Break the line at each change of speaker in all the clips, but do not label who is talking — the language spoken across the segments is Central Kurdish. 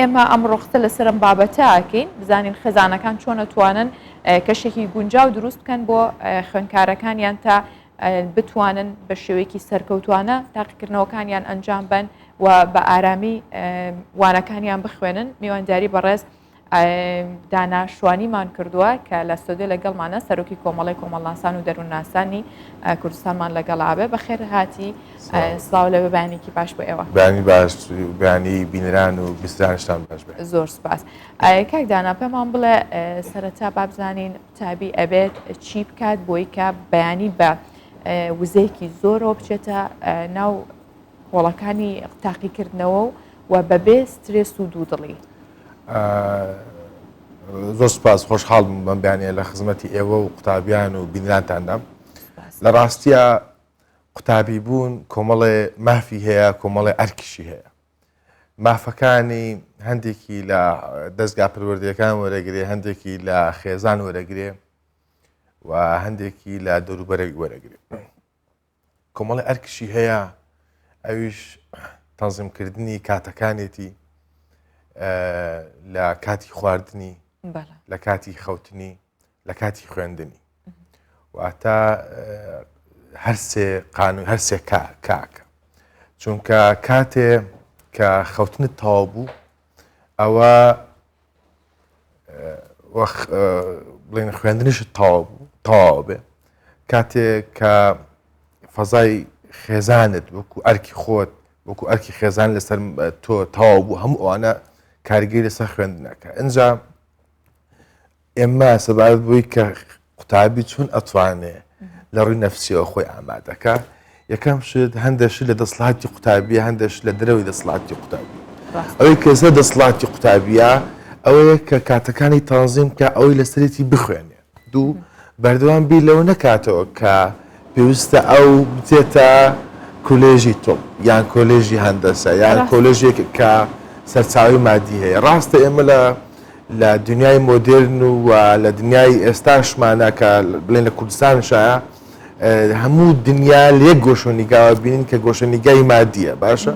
ئێمە ئەمڕۆ قسە لەسەر ئەم بابەتە ئەکەین بزانین خێزانەکان چۆن ئەتوانن کەشێکی گونجاو دروست بکەن بۆ خوێندکارەکانیان تا بتوانن بە شێوەیەکی سەرکەوتوانە تاقیکردنەوەکانیان ئەنجام بن و بە ئارامی وانەکانیان بخوێنن. میوانداری بەڕێز دانا شوانیمان کردووە کە لە ستۆدیۆ لەگەڵمانە، سەرۆکی کۆمەڵی کۆمەڵناسان و دەروونناسانی کوردستانمان لەگەڵ ئابێ. بەخێر هاتی، سڵاو لەوێ، بەیانێکی باش بۆ ئێوە.
بەیانی باش، بەیانی بینەران و بیسترانیشتان باش بێ.
زۆر سپاس. کاک دانا پێمان بڵێ سەرەتا با بزانین قوتابی ئەبێت چی بکات بۆی کە بەیانی بە وزەیەکی زۆرەوە بچێتە ناو هۆڵەکانی تاقیکردنەوە و بەبێ سترێس و دوودڵی.
زۆر سپاس، خۆشحاڵ بووم بەم بەیانیە لە خزمەتی ئێوە و قوتابیان و بینرانتاندام. لە ڕاستیە قوتابی بوون کۆمەڵێ مافی هەیە، کۆمەڵێ ئەرکیشی هەیە. مافەکانی هەندێکی لە دەستگا پەروەردەیەکان وەرەگرێ، هەندێکی لە خێزان وەرەگرێ و هەندێکی لە دەوروبەرەوی وەرەگرێ. کۆمەڵی ئەرکشی هەیە، ئەویش تەنزیمکردنی کاتەکانێتی لە کاتی خواردنی، لە کاتی خەوتنی، لە کاتی خوێندنی. واتە هەرسێ قانون هەرسێ کاکە، چونکە کاتێ کە خەوتنت تەواو بوو ئەوە بڵێن خوێندنیشت تەواو بوو تەواو بێ. کاتێک کە فەزای خێزانت وەکو ئەرکی خۆت وەکو ئەرکی خێزان لەسەر تۆ تەواو بوو، هەموو ئەوانە کاریگەری لەسەر خوێندنەکە. ئینجا ئێمە سەبارەت بووی کە قوتابی چۆن ئەتوانێ لە ڕووی نەفسیەوە خۆی ئامادەکە، یەکەم شت هەندێک شت لە دەسڵاتی قوتابیە، هەندێک شت لە دەرەوەی دەسڵاتی قوتابی. ئەوەی کە لەسەر دەسڵاتی قوتابیە ئەوەیە کە کاتەکانی تەنزیم کە ئەوەی لەسەرێتی بخوێنێ. دوو، بەردەوام بیر لەوە نەکاتەوە کە پێویستە ئەو بچێتە کۆلێژی تۆپ یان کۆلێژی هەندەسە یان کۆلێژێک کە سەرچاوی مادی هەیە. ڕاستە ئێمە لە لە دنیای مۆدێرن و لە دنیای ئێستاشمانە کە بڵێن لە کوردستانشایە هەموو دنیا لە یەک گۆشەنیگاوە بینین کە گۆشەنیگای مادیە. باشە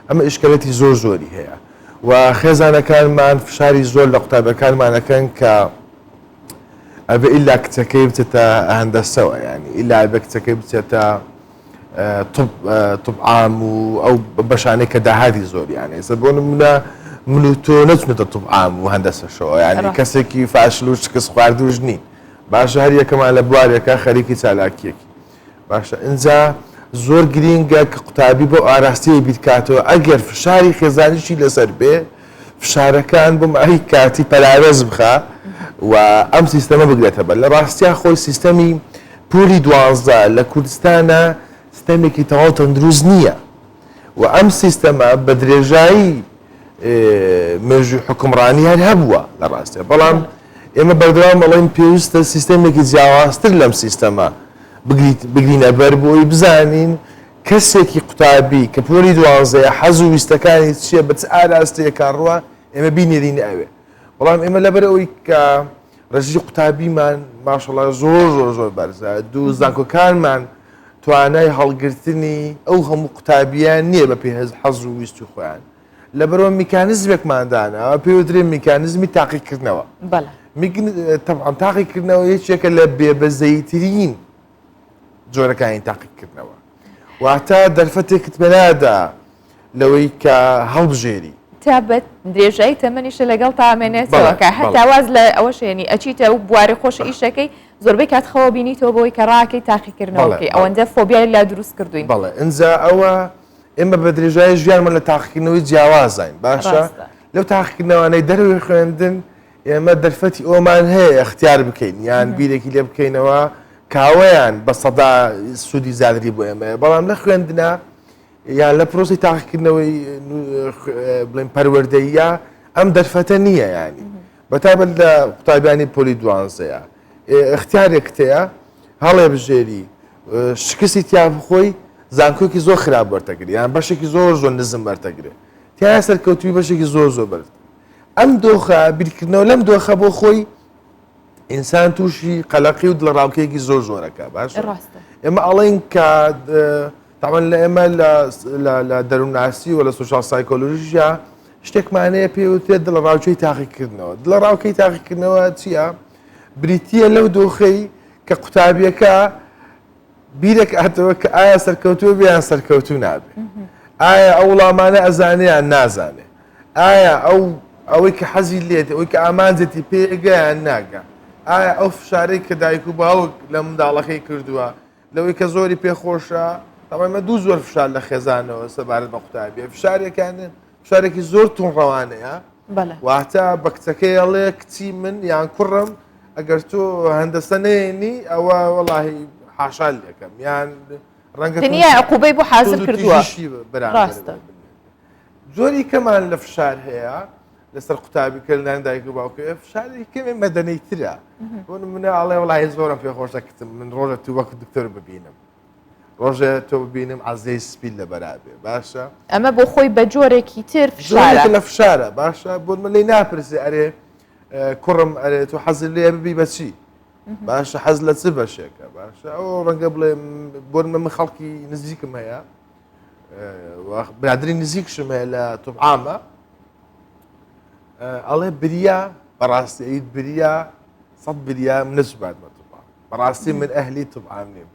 ئەمە ئیشکالێتی زۆر زۆری هەیە و خێزانەکانمان فشاری زۆر لە قوتابیەکانمانەکەن کە ئەبێ ئیلا کچەکەی بچێتە هەندەسەوە، ینی ئیلا ئەبێ کچەکەی بچێتە طب عام و ئەو بەشانەی کە داهاتی زۆریان ئێستا بۆ نمونە من و تۆ نەچونەتە طب عام و هەندەسەشەوە، ینی کەسێکی فاشل و شکست خواردوش نین. باشە هەر یەکەمان لە بوارێکە خەریکی چالاکیەکی باشە. ئینجا زۆر گرینگە کە قوتابی بۆ ئاراستەیە بیرکاتەوە، ئەگەر فشاری خێزانیشی لەسەر بێ فشارەکان بۆ ماوەی کاتی پەراوێز بخا و ئەم سیستەمە بگرێتە بەر. لە ڕاستیا خۆی سیستەمی پۆلی 12 لە کوردستانە سیستەمێکی تەواو تەندروست نییە و ئەم سیستەمە بە درێژایی مێژووی حکومڕانی هەر هەبووە لە ڕاستیا، بەڵام ئێمە بەردەوام ئەڵێین پێویستە سیستەمێکی جیاوازتر لەم سیستەمە بگرینە بەر بۆ ئەوەی بزانین کەسێکی قوتابی کە پۆلی دوانزەیە حەز و ویستەکانی چییە، بە چ ئاراستەیەکا ڕوا، ئێمە بینێرینە ئەوێ. بەڵام ئێمە لەبەر ئەوەی کە ڕێژەی قوتابیمان ماشەڵا زۆر زۆر زۆر بەرزە، دوو زانکۆکانمان توانای هەڵگرتنی ئەو هەموو قوتابیان نییە بە پێی حەز و ویستی خۆیان. لەبەرەوە میکانیزمێکمان داناوە پێوترێ میکانیزمی تاقیکردنەوە. تەبعەن تاقیکردنەوە یەکێکە لە بێبەزەییترین جۆرەکانی تاقیکردنەوە، واتە دەرفەتێکت پێنادا لەوەی کە هەڵبژێری.
تا بە درێژایی تەمەنیشە لەگەڵ تا ئەمێنێتەوە کە هەتا واز لە ئەوەشێنی ئەچیتە و بواری خۆش ئیشەکەی زۆربەی کات خەوە بینیتەوە بۆی کە ڕاکەی تاقیکردنەوەکەی ئەوەندە فۆبیای لا دروست کردوین.
بەڵێ ئینجا ئەوە ئێمە بە درێژایی ژیانمان لە تاقیکردنەوەی جیاوازین. باشە لەو تاقیکردنەوانەی دەرەوەی خوێندن ئێمە دەرفەتی ئەومان هەیە اختیار بکەین یان بیرێکی لێ بکەینەوە کاوەیان بە سەدا سوودی زیاتری بۆ ئێمەیە، بەڵام لە خوێندنا یان لە پرۆسی تاقیکردنەوەی بڵێن پەروەردەیە ئەم دەرفەتە نییە، ینی بەتایبەت لە قوتابیانی پۆلی دوانزەیە اختیارێکت هەیە هەڵێ بژێری شکستی تیا بخۆی زانکۆکی زۆر خراپ وەرتەگری یان بەشێکی زۆر زۆر نزم وەرتەگرێ تیا سەرکەوتوی بەشێکی زۆر زۆر بەرز. ئەم دۆخە بیرکردنەوە لەم دۆخە بۆ خۆی ئینسان تووشی قەلەقی و دڵەڕاوکێکی زۆر زۆرەکە. باش ئێمە ئەڵێن کە تاوان لە ئێمە لە دەروونناسی و لە social psychology یا شتێکمان هەیە پێی وترێت دڵەڕاوکێی تاقیکردنەوە. دڵەڕاوکێی تاقیکردنەوە چییە؟ بریتییە لەو دۆخەی کە قوتابییەکە بیرەکاتەوە کە ئایا سەرکەوتوو بێ یان سەرکەوتوو نابێ، ئایا ئەو وڵامانە ئەزانێ یان نازانێ، ئایا ئەو ئەوەی کە حەزی لێتی ئەوەی کە ئامانجێتی پێگە یان ناگا، ئایا ئەو فشارەی کە دایک و باوک لە منداڵەکەی کردووە لەوەی کە زۆری پێخۆشە تەبعەن ئێمە دوو زۆر فشار لە خێزانەوە سەبارەت بە قوتابیە فشارێکیان فشارێکی زۆر توندڕەوانەیە واتە بە کچەکەی ئەڵێ کچی من یان کوڕم ئەگەر تۆ هەندەسە نێنی ئەوە وەڵاهی حاشا لەکەم یان
ڕەنگە دنیا عقوبەی بۆ حاضر کردووە
ڕاستە زۆری کەمان لە فشار هەیە لەسەر قوتابی کە لەلایەن دایک و باوکەوە فشارێکی کەمێ مەدەنیترە بۆ نمونە ئەڵێ وڵی زۆرم پێخۆشە کچم من ڕۆژە تو وەک دکتۆر ببینم ڕۆژێ تۆ ببینم عەزیەی سپی لەبەرا بێ باشە
ئەمە بۆ خۆی بە جۆرێکی تر فشارە
لە فشارە باشە بۆ من لی ناپرسێ ئەرێ کوڕم ئەرێ تۆ حەزت لێ ببی بەچی باشە حەز لە چ بەشێکە باشە ئەو ڕەنگە بڵێ بۆ من خەڵکی نزیکم هەیە برادری نزیکشم هەیە لە توبعامە ئەڵێ بریا بەڕاستی ئەیت بریا سەد بریا نەچباتمە توبعام بەڕاستی من ئەهلی توبعام نیم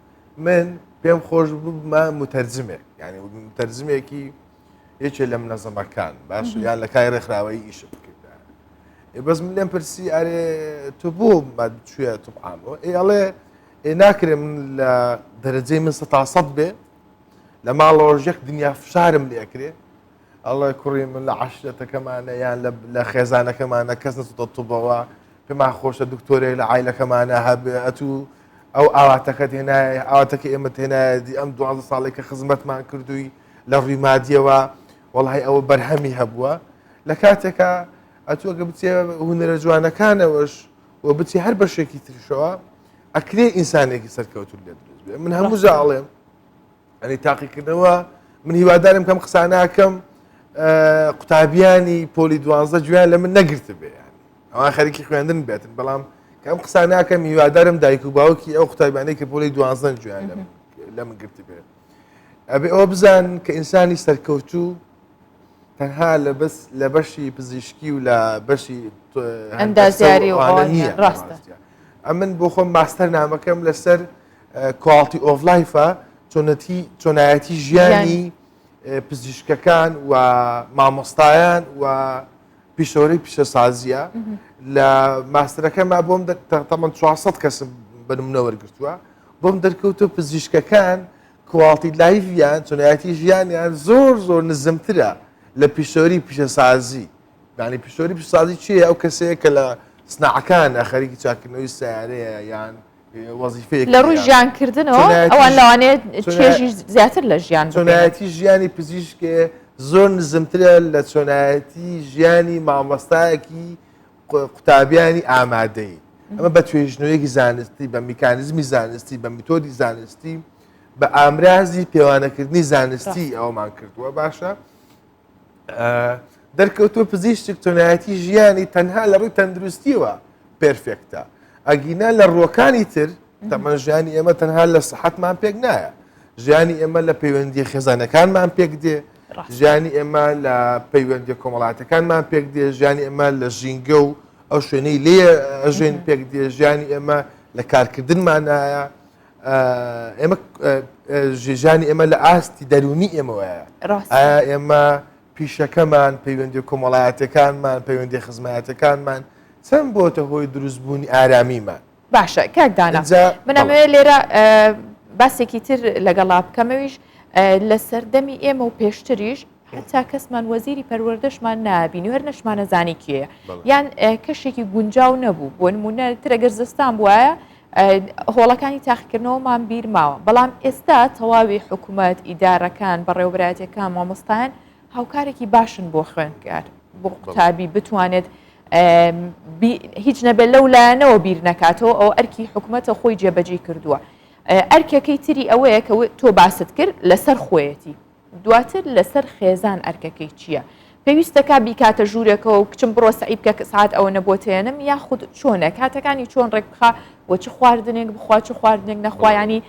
من پێم خۆش ببمە متەرجمێک یعنی متەرجمێکی یەکێ لە منەزەمەکان باش یان لە کای ڕێکخراوەی ئیش بکردایە بەس من لێم پرسی ئەرێ تۆ بۆ چوە توبعامەوە ئێ ئەڵێ ئێ ناکرێ من لە دەرەجەی من 100 بێ لە ماڵەوەش یەک دنیا فشارم لێ ئەکرێ ئەڵێ کوڕی من لە عەشرەتەکەمانە یان لە خێزانەکەمانە کەس نەچۆتە طبەوە پێمان خۆشە دکتۆرێک لە عایلەکەمانە هەبێ ئەتوو ئەو ئاواتەکەت هێنایە ئاواتەکە ئێمە هێنایەدی ئەم 12 ساڵێک کە خزمەتمان کردووی لە ڕووی مادیەوە وەڵی ئەوە بەرهەمی هەبووە لە کاتێکا ئەتوو ئەگە بچێ هونەرە جوانەکانەوەش و بچێ هەر بەشێکی تریشەوە ئەکرێ ئینسانێکی سەرکەوتوو لێ دروست بێ من هەموو جا ئەڵێم ئەنی تاقیکردنەوە من هیوادارم کەم قساناکەم قوتابیانی پۆلی دوانزە گوێیان لە من نەگرت بێ ئەوان خەریکی خوێندن بێتن بەڵام کەم قسا ناکەم هیوادارم دایک و باوکی ئەو قوتابیانەی کە پۆلی دوانزەن گوێیان لە من گرت بێ ئەبێ ئەوە بزان کە ئینسانی سەرکەوتوو تەنها لە بەس لە بەشی پزیشکی و لە بەشی
ئەندازیاری و ئەوانە
نییە ڕاستە ئەمن بۆ خۆم ماستەر نامەکەم لەسەر quality of life ە چۆنەتی چۆنایەتی ژیانی پزیشکەکان و مامۆستایان و پیشەوەری پیشەسازیە لە ماستەرەکەما بۆم تەمەن 400 کەسم بە نمونە وەرگرتووە بۆم دەرکەوتو پزیشکەکان quality life یان چۆنایەتی ژیانیان زۆر زۆر نزمترە لە پیشەوەری پیشەسازی یانی پیشەوەری پیشەسازی چییە ئەو کەسەیە کە لە سناعەکانە خەریکی چاکردنەوەی سیارەیە یان وەزیفەیەک
لە ڕووی ژیانکردنەوە ئەوان لەوانەیە چێژی زیاتر لە ژیان
چۆنایەتی ژیانی پزیشکێ زۆر نزمترە لە چۆنایەتی ژیانی مامۆستایەکی قوتابیانی ئامادەیی ئەمە بە توێژنەوەیەکی زانستی بە میکانیزمی زانستی بە میتۆدی زانستی بە ئامرازی پێوانەکردنی زانستی ئەومان کردووە باشە دەرکەوتووە پزیشک چۆنایەتی ژیانی تەنها لە ڕووی تەندروستیەوە perfect ە ئەگینا لە ڕووەکانی تر تەمەن ژیانی ئێمە تەنها لە سەحەتمان پێک نایە ژیانی ئێمە لە پەیوەندی خێزانەکانمان پێک دێ ژیانی ئێمە لە پەیوەندی کۆمەڵاتەکانمان پێک دێ ژیانی ئێمە لە ژینگە و ئەو شوێنەی لێ ئەژێن پێک دێ ژیانی ئێمە لە کارکردنمانایە ئێمە ژیانی ئێمە لە ئاستی دەرونی ئێمەوەیە ئایا ئێمە پیشەکەمان پەیوەندی کۆمەڵایەتەکانمان پەیوەندی خزمایەتەکانمان چەند بۆتە هۆی دروستبوونی ئارامیمان
باشە کاک دانا من ئەمەوێ لێرە باسێکی تر لەگەڵا بکەمەویش لە سەردەمی ئێمە و پێشتریش هەتا کەسمان وەزیری پەروەردەشمان نابینی هەر نەشمانەزانی کێیە یان کەشێکی گونجاو نەبوو بۆ نمونە ترەگەر زستان بواە هۆڵەکانی تاقیکردنەوەمان بیر ماوە بەڵام ئێستا تەواوی حکوومەت ئیدارەکان بەڕێوبراتەکان مامۆستایان هاوکارێکی باشن بۆ خوێندکار بۆ قوتابی بتوانێت هیچ نەبێت لەو لایەنەوە بیر نەکاتەوە ئەو ئەرکی حکوومەتە خۆی جێبەجێ کردووە ئەرکەکەی تری ئەوەیە کە تۆ باست کرد لەسەر خۆیەتی دواتر لەسەر خێزان ئەرکەکەی چییە؟ پێویستەکا بیکاتە ژوورێکەوە و کچم بڕۆ سەعی بکە کە سەعات ئەوەنە بۆ تێنم یاخود چۆنە کاتەکانی چۆن ڕێک بخا و چ خواردنێک بخوا چ خواردنێک نەخوا ینی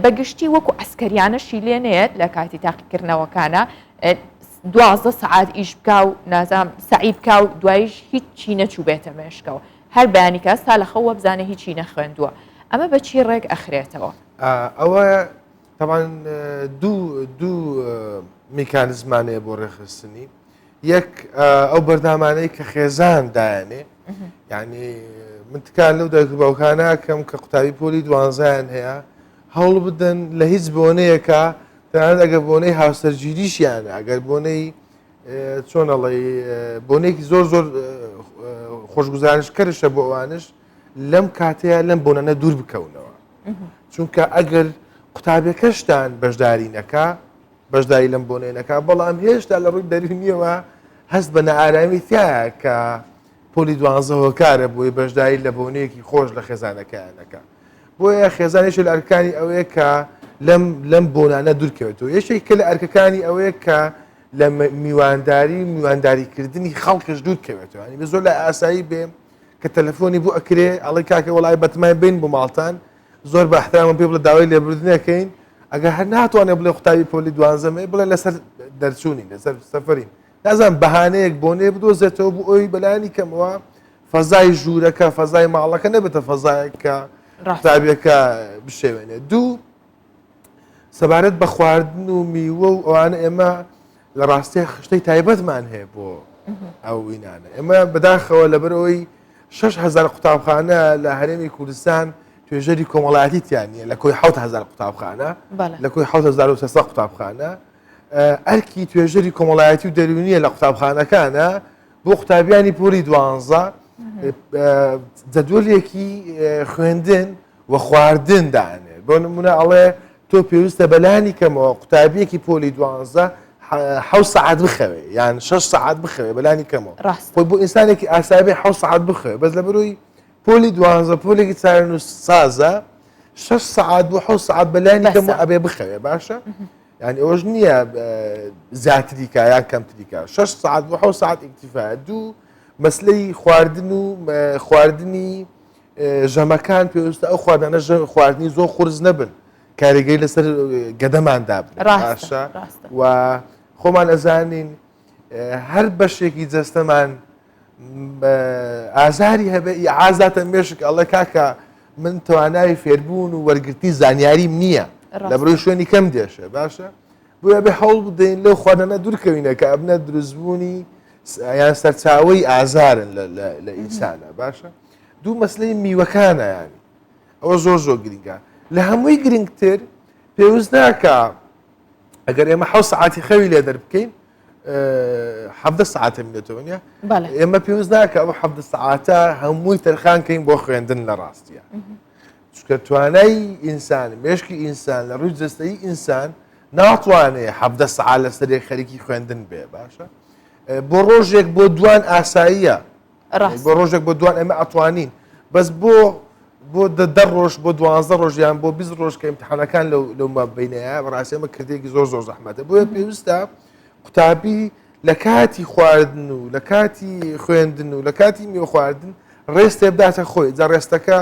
بەگشتی وەکو عسکەریانەشی لێ نێت لە کاتی تاقیکردنەوەکانە. 12 سەعات ئیش بکا و نازام سەعی بکا و دوایش هیچی نەچوو بێتە مێشکەوە هەر بەیانی کە هەستا لە خەو وەبزانێ هیچی نەخوێندووە ئەمە بە چی ڕێک ئەخرێتەوە؟
ئەوە تەبعەن دوو دوو میکانزمان هەیە بۆ ڕێکخستنی یەک ئەو بەرنامانەی کە خێزان دایانێ یعنی من تکا لەو دایک و باوکانە کەم کە قوتابی پۆلی دوانزایان هەیە هەوڵ بدەن لە هیچ بۆنەیەکە تەنانەت ئەگەر بۆنەی هاوسەرگیریشیانە ئەگەر بۆنەی چۆن ئەڵێی بۆنێکی زۆر زۆر خۆشگوزارشکەرشە بۆ ئەوانش لەم کاتەیە لەم بۆنانە دوور بکەونەوە چونکە ئەگەر قوتابیەکەشتان بەشداری نەکا بەشداری لەم بۆنەیە نەکا بەڵام هێشتا لە ڕووی دەروونیەوە هەست بە نائارامی تایە کە پۆلی دوانزە هۆکارە بۆی بەشداری لە بۆنەیەکی خۆش لە خێزانەکەیان نەکا بۆیە خێزان یەکێک لە ئەرکانی ئەوەیە کە لەم لەم بۆنانە دوورکەوێتەوە یەکێک کە لە ئەرکەکانی ئەوەیە کە لە میوانداری میوانداریکردنی خەڵکش دوورکەوێتەوە ینی بە زۆر لە ئاسایی بێ کە تەلەفۆنی بۆ ئەکرێ ئەڵێ کاکە وەڵای بەتمای بین بۆ ماڵتان زۆر بە احترامم پێ بڵێ داوای لێبوردنەکەین ئەگەر هەر ناتوانێت بڵێ قوتابی پۆلی دوانزەمێ بڵێ لەسەر دەرچوونی لەسەر سەفرین نازانم بەهانەیەک بۆ نێ بدۆزێتەوە بۆ ئەوی بەلایانی کەمەوە فەزای ژوورەکە فەزای ماڵەکە نەبێتە فەزایەک کە قوتابیەکە بشێوێنێ دوو سەبارەت بە خواردن و میوە و ئەوانە ئێمە لە ڕاستیە خشتەی تایبەتمان هەیە بۆ ئەو وینانە ئێمە بەداخەوە لەبەرەوەی 6هزار قوتابخانە لە هەرێمی کوردستان توێژەری کۆمەڵایەتی تیان نیە لە کۆی 7هزار قوتابخانە لە کۆی 1970 قوتابخانە ئەرکی توێژەری کۆمەڵایەتی و دەروونیە لە قوتابخانەکانە بۆ قوتابیانی پۆلی دوانزە جەدوەلێکی خوێندن و خواردن دانێ بۆ نمونە ئەڵێ تۆ پێویستە بەلانی کەمەوە قوتابیەکی پۆلی دوانزە حە سەعات بخەوێ یان 6 سەعات بخەوێ بەلانی کەمەوە
ڕاست
خۆی بۆ ئینسانێکی ئاسابێ حە سەعات بخەوێ بەس لە بەرۆی پۆلی دوانزە پۆلێکی چارەنووس سازە 6 سەعات بۆ حە سەعات بەلانی کەمەوە ئەبێ بخەوێ باشە یانی ئەوەش نییە زیاتری کا یان کەمتری کا شش ساعت بۆ حەوت ساعت ئیکتیفایە دوو مەسلەی خواردن و خواردنی ژەمەکان پێویستە ئەو خواردانە خواردنی زۆر قورس نەبن کاریگەری لەسەر گەدەمان دابن باشە و خۆمان ئەزانین هەر بەشێکی جەستەمان ئازاری هەبێ ئازاتە مێشک ئەڵێ کاکە من توانای فێربوون و وەرگرتنی زانیاریم نییە لە بڕی شوێنی کەم دێشە باشە بۆیە بێ هەوڵ بدەین لەو خواردنە دوورکەوینە کە ئەبنە دروستبوونی یان سەرچاوەی ئازارن لە ئینسانە باشە دوو مەسلەی میوەکانە ینی ئەوە زۆر زۆر گرنگە لە هەمووی گرنگتر پێویست ناکە ئەگەر ئێمە حە سعاتی خەوی لێ دەربکەین حەڤدە سەعاتە مینێتەوە نیە ئێمە پێویست ناکە ئەو حەڤدە سەعاتە هەمووی تەرخان کەین بۆ خوێندن لە ڕاستیە چونکە توانای ئینسان مێشکی ئینسان لە ڕووی جەستەیی ئینسان ناتوانێ حەڤدە سەعات لەسەر یەک خەریکی خوێندن بێ باشە بۆ ڕۆژێک بۆ دوان ئاساییە
ڕاست
بۆ ڕۆژێک بۆ دوان ئێمە ئەتوانین بەس بۆ بۆ دە ڕۆژ بۆ دوازدە ڕۆژ یان بۆ 20 ڕۆژ کە ئیمتحانەکان لەو لەو مابینەیە بەڕاستی ئەمە کردێکی زۆر زۆر زەحمەتە بۆیە پێویستە قوتابی لە کاتی خواردن و لە کاتی خوێندن و لە کاتی میوە خواردن ڕێستێ بداتە خۆی جا ڕێستەکە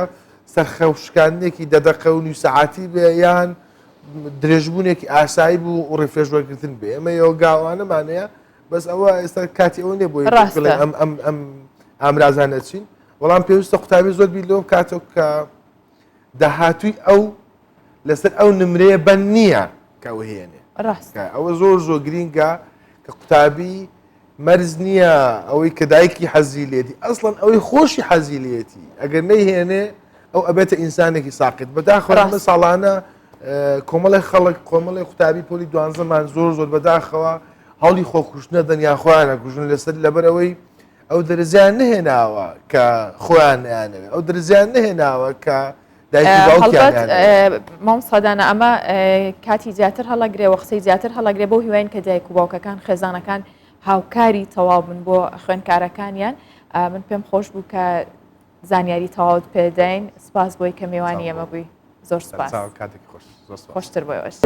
سەرخەو شکاندنێکی دە دەقە و نیو سەعاتی بێ یان درێژبوونێکی ئاسایی بوو و ڕیفرێش وەرگرتن بێ ئێمە یۆگاوانەمانەیە بەس ئەوە ئێستا کاتی ئەوە نیە بۆی
ڕاستە.
ئەم ئەم ئەم ئامرازانە چین بەڵام پێویستە قوتابی زۆر بیر لەوە بکاتەوە کە داهاتووی ئەو لەسەر ئەو نمرەیە بەند نییە کە ئەو هێنێ
ڕاست
ئەوە زۆر زۆر گرینگە کە قوتابی مەرز نییە ئەوەی کە دایکی حەزی لێتی ئەسڵەن ئەوەی خۆشی حەزی لێتی ئەگەر نەیهێنێ ئەو ئەبێتە ئینسانێکی ساقیت بەداخەوە ئەمە
ڕاست.
ساڵانە کۆمەڵی خەڵک کۆمەڵی قوتابی پۆلی دوانزەمان زۆر زۆر بەداخەوە هەوڵی خۆکوشتنە دەن یان خۆیان ئەکوژن لەسەر لەبەر ئەوەی ئەو دەرزیان نهێناوە کە خۆیان نیانەوێ ئەو دەرزیان نهێناوە کە دایکی باوکیان
هەڵبەت مامۆستا دانا ئەمە کاتی زیاتر هەڵەگرێ و قسەی زیاتر هەڵەگرێ بەو هیواین کە دایک و باوکەکان خێزانەکان هاوکاری تەواو بن بۆ خوێندکارەکانیان من پێم خۆش بوو کە زانیاری تەواوت پێداین سپاس بۆی کە مێوانی ئێمە بووی زۆر سپاس
کاتێکی خۆش
خۆشتر بۆ ئێوەش.